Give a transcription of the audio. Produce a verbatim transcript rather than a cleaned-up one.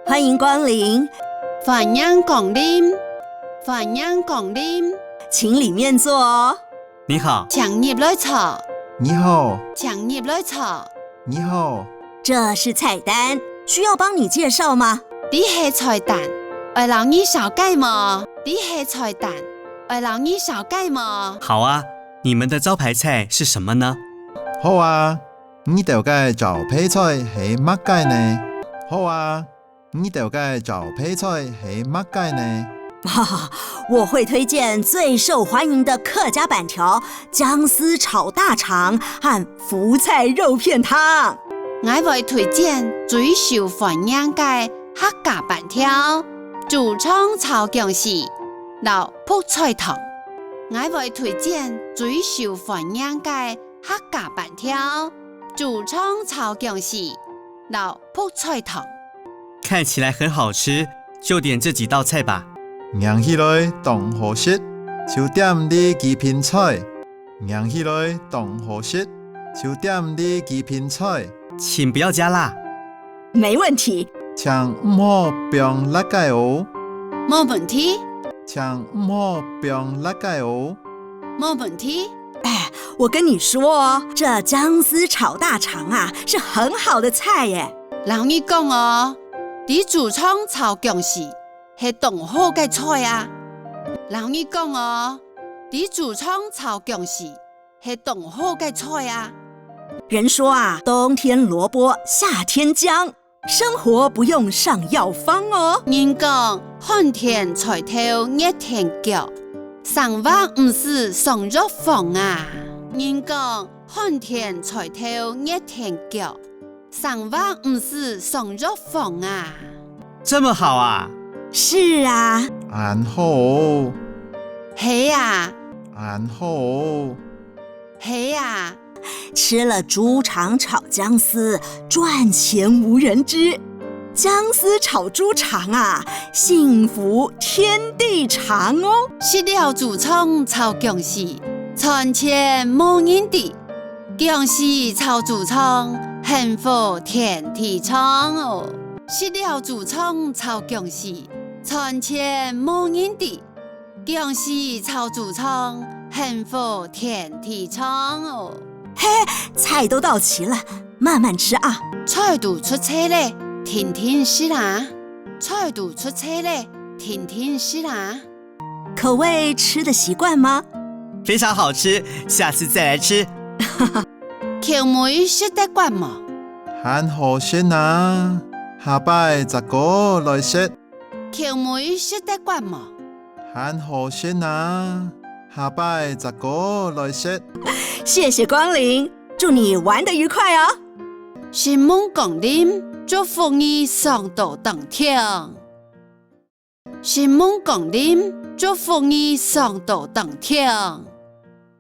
欢迎光临，欢迎光临，欢迎光临，请里面坐哦。你好，请入來坐，你好，请入來坐，你好。这是菜单，需要帮你介绍吗？這係菜單，愛摎你紹介無？這係菜單，愛摎你紹介無？好啊，你们的招牌菜是什么呢？好啊，你兜个招牌菜係麼个呢？好啊，你兜个招牌菜係麼个呢？我会推荐最受欢迎的客家粄条、姜丝炒大肠和福菜肉片汤。𠊎會推荐最受欢迎个客家粄條、豬腸炒薑絲摎覆菜湯。𠊎會推荐最受欢迎个客家粄條、豬腸炒薑絲摎覆菜湯。看起来很好吃，就点这几道菜吧。䀴起來當好食，就點這幾品菜。䀴起來當好食，就點這幾品菜。请不要加辣。没问题。請毋好放辣个哦。無問題。請毋好放辣个哦。無問題。哎，我跟你说哦，这姜丝炒大肠啊，是很好的菜耶。摎你講哦，這豬腸炒薑絲係當好个菜啊。摎你講哦，這豬腸炒薑絲係當好个菜啊。人说啊，冬天萝卜，夏天姜，生活不用上药方哦。人講，寒天菜頭，熱天薑，生活毋使上藥方啊。人講，寒天菜頭，熱天薑，生活毋使上藥方啊。这么好啊？是啊。恁好哦。係啊。恁好哦。係啊。吃了猪肠炒姜丝，赚钱无人知。姜丝炒猪肠啊，幸福天地长哦。食了豬腸炒薑絲，賺錢無人知。 薑絲炒豬腸，幸福天地長哦。食了豬腸炒薑絲，賺錢無人知。薑絲炒豬腸，幸福天地長哦。嘿，菜都到齐了，慢慢吃啊。菜都出齊咧，定定食啊。菜都出齊咧，定定食啊。 口味吃得习惯吗？非常好吃，下次再来吃。口味食得慣無？還好食啊，下擺再過來食。口味食得慣無？還好食啊，下擺再過來食。谢谢光临，祝你玩得愉快哦。承蒙光臨，祝福你爽到當暢。 承蒙光臨，祝福你爽到當暢。